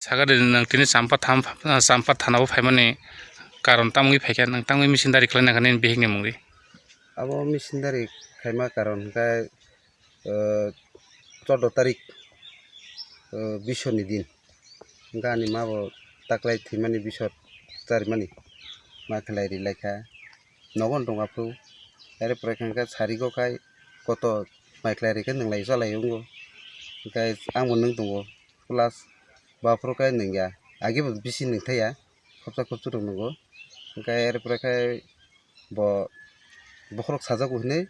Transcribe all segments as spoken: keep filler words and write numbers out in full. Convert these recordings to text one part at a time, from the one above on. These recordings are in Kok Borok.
Sakha de nwng tini Champa tham, Champa thanao phaimani karon tamo wngwi phaikha, nwng tamo missionary khlaina kha nini bihikni mungwi? Abo missionary khaima karon hwnkhe, eh, chordo tarik, eh, bisor ni din. Hwnkhe ani ma bo taklai thwimani bisor charimani ma khlai ri laikha. Nogo tong aphuru. Are pore khe hwnkhe sarigo khai koto mai khlai rikhe nwnglai chalai wngo. Hwnkhe ang bo nwng tongo. Plus bo aphuru khai nwngya. Agi bo bisi nwngthaya. Khopsa khopsu rok nwngo. Hwnkhe are pore khai bo bokhorok sajago hinwi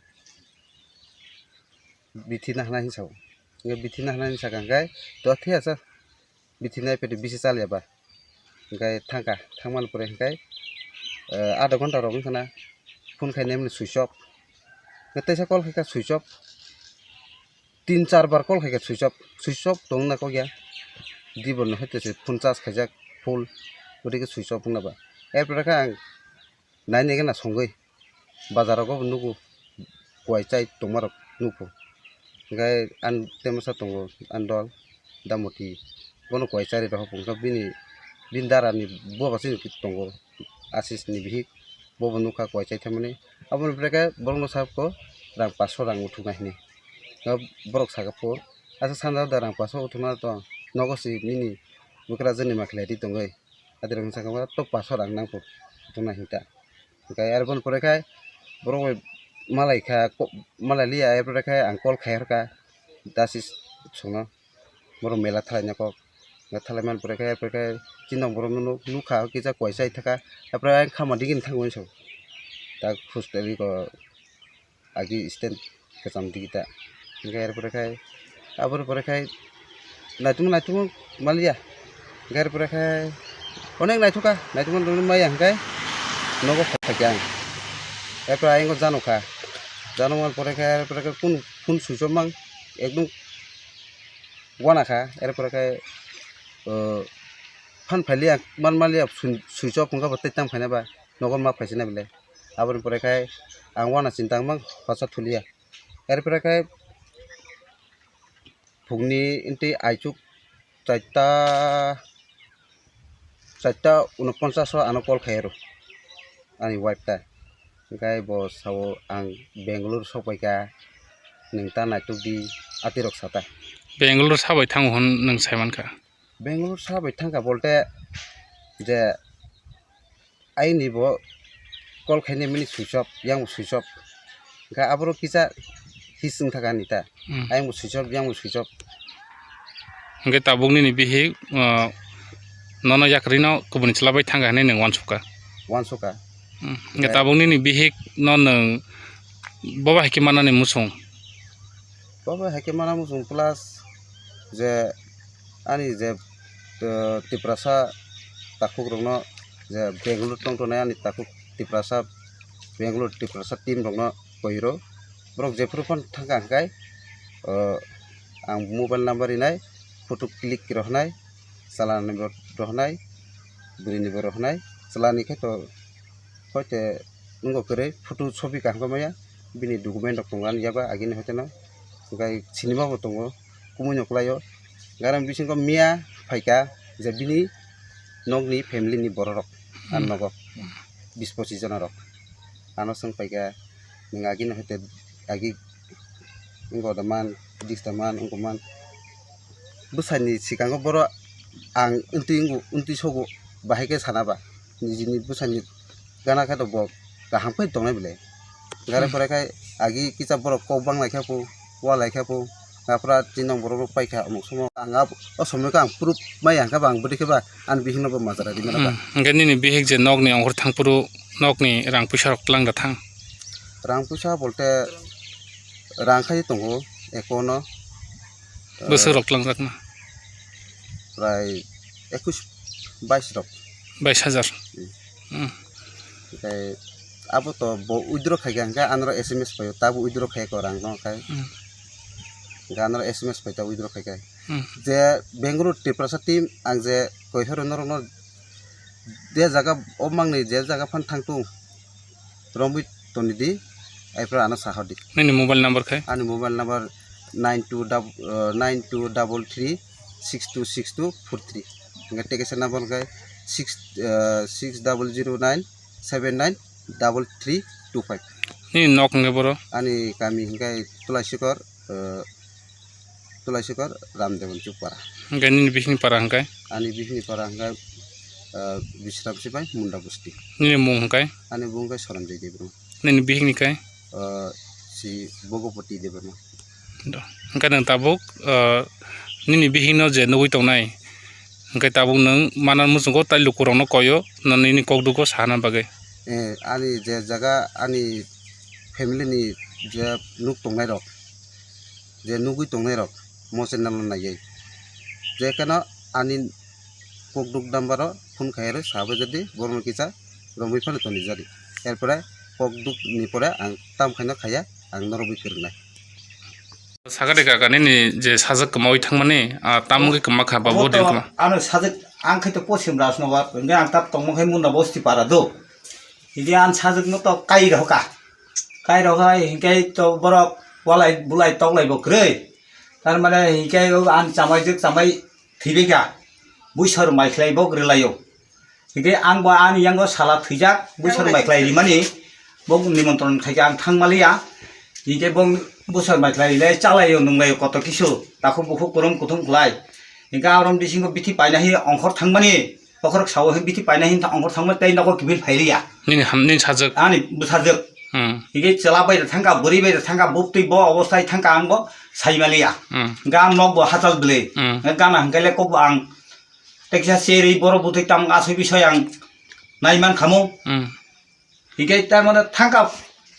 bithi nahna hinwi sao. Hwnkhe bithi nahna hinwi sakha hwnkhe to thaya sa. Bithi nai pete bisi chaliya ba. Hwnkhe thangkha, thangmani pore hwnkhe, eh, adha ghonta rok wngkha na, phone khainai mani switch off. Hwnkhe teisa call khaikha switch off. Tin char bar call khaikha switch off. Switch off tongna kok ya. Diborno hete se phone charge khaijak full. Gotike switch off wngna ba. Erpore khe ang nainai gana songwi bazar rogo bo nugo, kuai chai tongmarok nukgo. Hwnkhe ani temosa tongo, ani dol Damoti, bono kuai chari rohor phunukha bini, bini dara ni boba chini tongo, Ashish ni bihik, bobo nukha kuai chai thaimani. Aboni pore khe borokno sakha rang paso rang uthukna hinwi. Borok sakha pho, asa sanja da rang paso uthukna to nogo se nini bwkrajwk ni ma khlai ri tongwi. Adre wng sakha to paso rang nang kho tongna hinta. Hwnkhe aroni pore khai borok bai malai kha, malai liya, arpore khai ang call khai horkha dasi songno, borok mela thalaina kok. Mela thalai man pore khai, arpore khai chini borok no nuk, nukha kisa kuai chai thaka, arpore ang khama digini thango hinwi sabo. Tak khus twi ko agi stand kwcham digi ta. Hwnkhe arpore khai, aboni pore khai naitugma naitugma maliya. Hwnkhe arpore khai onek naithuka, naitugma naitugma maya hwnkhe nogo phaikha ang. Arpore ayang jano kha. Jano man pore khai, arpore khai phone, phone switch off mang ekdom wana kha. Arpore khai, o, phan phailiya, man maliya, switch off wngkha bo tei tang phaina ba nogo ma phaisina belai. Aboni pore khai ang wana chinta wngmang hosa thuliya. Erpore khai phungni inti aichuk chaita, chaita unoponchas o ano call khai aro ani wife ta. Hwnkhe bo sao ang Bangalore sokpaikha, nwng ta naitukdi, atirok sata. Bangalore sabai thango hwn nwng saimankha? Bangalore sabai thangkha bolte je aini bo call khainai mani switch off, yang bo switch off. Hwnkhe aborok kisa hising thaka ani ta. Hmm. Ayang bo switch off, yang bo switch off. Hwnkhe tabuk nini bihik, ah, nono yakrino kubuni chwla bai thangkha hinwi nwng uansukha? Uansukha. Hmm. Hwnkhe tabuk nini bihik no nwng bobo hai khe manani muchung? Bobo hai khe mana muchung plus je ani je, eh, Tiprasa takhuk rokno je Bangalore tong tongnai ani takhuk Tiprasa, Bangalore Tiprasa team rokno koi rw. Borok jephuru phano thangkha hwnkhe, eh, ang mobile number rinai, photo click rw hwnai, chalani bo rw hwnai, bwrwini bo rw hwnai, chalani khe to hoite wngkha kwrwi photo sobi kaham khe maya, bini document rok tongo ani yago agini hoite no, hwnkhe sinima bo tongo, kumui no kwlaio. Gana bisingo miya phaikha je bini nokni family ni borok rok, ang nogo bis pochis jona rok ano swng phaikha, nwng agini hoite agi wngkha da man, dis da man, wngkha man. Bwsani swkango borok ang wngtwi wngo, wngtwi sogo, bahai khe sana ba nijini bwsani gana khe to bo kaham khe tongnai belai. Gana pore khai agi kisa borok kok bang lai khe pho, wa lai khe pho, gapra chinong borok rok pai kha omok somo. Ang o somoi khe ang proof mai ya hwnkhe ba ang bwdwi khe ba ani bihik no bo majra ri mano ba. Hmm. Hwnkhe nini bihik je nokni ongkhor thang phuru nokni rang puisa rok twlang da thang? Rang puisa bolte rang khai tongo account o. Bwswk rok twlangjakna? Prai ekush bais rok. Bais hajar. Hmm. Hmm. Hwnkhe abo to bo withdraw khaikha hwnkhe anoro S M S phaio, tabo withdraw khaikha rang no khai. Hmm. Hwnkhe anoro S M S phaita withdraw khaikha. Hmm. Je Bangalore Tiprasa team ang je koihoro norokno je jaga o mangni je jaga phan thangtung romwi toni di, aifra ano sahodi. Nini mobile number khai? Ani mobile number nine two double, uh, nine two double three six two six two four three. Hingke tekesa number hingke six, ah, six double zero nine seven nine double three two five. Nini nok hingke boro? Ani kami hingke Tulaisikor, ah, Tulaisikor Ramdevan Chupara. Hingke nini bihikni para hingke? Ani bihikni para hingke, ah, Bisram Sipai Munda Bosti. Nini mung hingke? Ani mung hingke Soranjay Debbarma. Nini bihikni khe? Ah, si Bhagapati Debbarma. Do. Hingke nwng tabuk, ah, nini bihikno je nugui tongnai, hingke tabuk nwng mana muchungo tai lukurokno koyo, no nini kokdugo sana bagwi. Eh, ani je jaga, ani family ni je nuk tongnai rok, je nugui tongnai rok, mo channel no naiwi. Je keno ani kokduk number o phone khai aro sabo jadi borokno kisa romwi phano toni jadi. Erpore kokduk ni pore ang tam khaino khaya, ang norok bai kwrwngnai. Sakade kaka nini je sajak kwmawi thangmani, ah, tam wngwi kwma kha ba? Obo bo din to kwma? Ano sajak ang khai to posim ras no wa, nge ang tap tongmo khai munda bosti para do. Hidi ang sajak no to kai roka. Kai roka hingkai to borok walai bulai toklai bo kwrwi. Tar mane hingkai o ang chamai jwk chamai thibika. Buisor mai khlai bo kwrwlaio. Hingke ang bo ani yango sala thwijak, buisor mai khlai rimani, bo nimontron khaikhe ang thangmaliya. Hingke bo buisor mai khlai rilai chalaio nunglaio koto kisu, takhuk bukhuk kurum kuthum khlai. Hingke arom bisingo bithi paina hi ongkhor thangmani, bokhorok sao hi bithi paina hi ongkhor thangmani tei nogo kiphil phailiya. Nini ham, nini sajwk. Ani bwsajwk. Hmm. Hingke chwla bai da thangka, bwrwi bai da thangka, buk twi bo obostai thangka ang bo saimaliya. Hmm. Hingke ang nok bo hachal bwlwi. Hmm. Hingke gana hingke le kok bo ang Teksa cherwi borok bwtwi tamo asoi bisoi ang naiman khamu. Hmm. Hingke tamone thangka,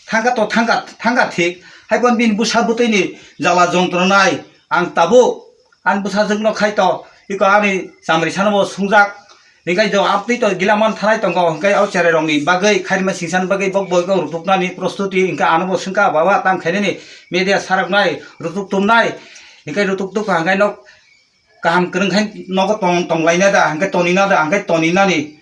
thangka to thangka, thangka thik. Hai kon bini bwsa bwtwini jala jontronai ang tabuk. Ang bwsajwkno khai to, iko ani chamri sano bo sungjak. Hingke jo abtwi to gila man thanai tongo, hingke o cherai rokni bagwi, khairima singsan bagwi bok boiko rutuknani prostuti, hingke ano bo swngkha, "Baba, tam khainani media saroknai, rutuk tumnai." Hingke rutuk tukha hingke nok kaham kwrwng khai nogo tong, tonglaina da, hingke tonina da, hingke toninani.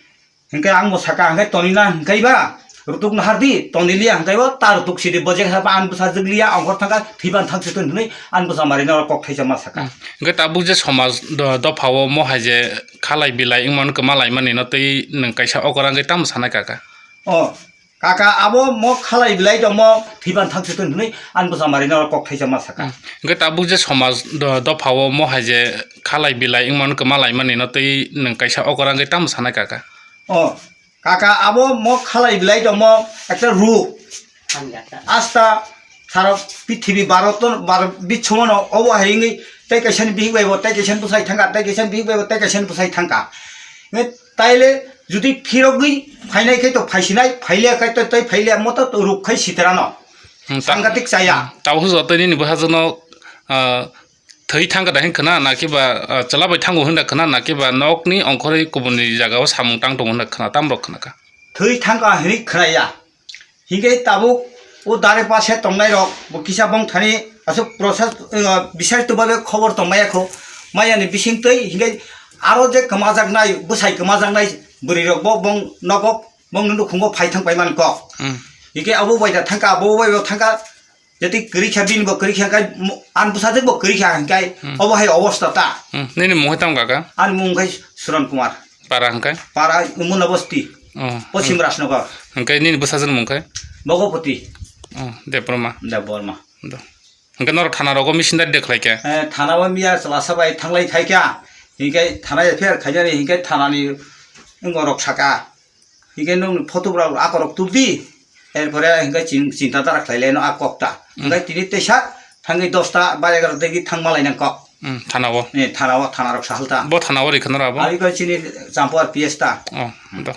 Hingke ang bo saka, hingke tonina hingke ba, rutuk nahardi, toniliya hingke ba, ta rutuk sidi, bo je kha ba, ang bwsa jwkliya, ongkhor thangka, thwiban thang situn hwnwi, ang bwsa marino kok thaisa ma saka. Hmm. Hingke tabuk je somaj do-, dopha o mo hai je khalai bilai wngmano kwma laimani no tei nwng kaisa okora hingke tamo sanai kaka? O, Kaka, abo mo khalai bilai tongmo, thwiban thang situn hwnwi, ang bwsa marino kok thaisa ma saka. Hmm. Hingke tabuk je somaj do-, dopha o mo hai je khalai bilai wngmano kwma laimani no tei nwng kaisa okora hingke tamo sanai kaka? O, kaka, abo mo khalai bilai tongmo ekta ruk. Asta sara pithibi bharoto, bharoto bichomano obo hai wngwi tei kaisani bihik bai bo, tei kaisani bwsai thangka, tei kaisani bihik bai bo, tei kaisani bwsai thangka. Hingke Taile jodi phirogwi phainai khe to phaisinai, phaile khe to tei phaile moto to ruk khai sitrano. Hmm, ta-, sangatik chaya. Hmm, tabuk joto nini bwsajwkno, ah, thwi thangka da hin khna, na kiba, ah, chwla bai thango hin da khna, na kiba nokni ongkhorwi kubuni jagao samung tang tongo hin da khna, tamrok khna kha. Thwi thangka hinwi khnaya. Hingke tabuk o dare pase tongnai rok bo kisa bong thani aswk process, uh, bisar tu babe khobor tong maya kho, maya ni bising twi hingke aro je kwmajaknai, bwsai kwmajaknai bwrwi rok bo bong nogo bong nwndu khungo phai thang pai man kok. Hmm. Hingke abo bai da thangka, abo bai bo thangka, jeti kwrwi kha bini bo kwrwi kha kai mo-, an bwsajwk bo kwrwi kha hingkai. Hmm. Obo hai obosta ta. Hmm. Nini mung hai tamo kaka? Ani mung khai Suran Kumar. Para hingke? Para Muna Bosti. Oh. Pochim Rajnagar. Hingke nini bwsajwk mung khe? Bhagapati. Oh, Debbarma. Debbarma. Do. Hingke norok thana rogo missing da dekhlai khe? Eh, thana o miya chalasa bai thanglai khai kha. Hingke thana F I R khainani hingke thana ni wngorok saka. Hingke nwng photo rok akorok tubdi. Erpore hingke chin-, chinta dara khlaileno a kokta. Hmm. Hingke tini teisa thangwi dosta bar egarota degi thangma lainang kok. Hmm, thana o. Eh, thana o, thana rok sahalta. Bo thana o rikha noro abo? Abi ko chini Champuar P S ta. Oh, do.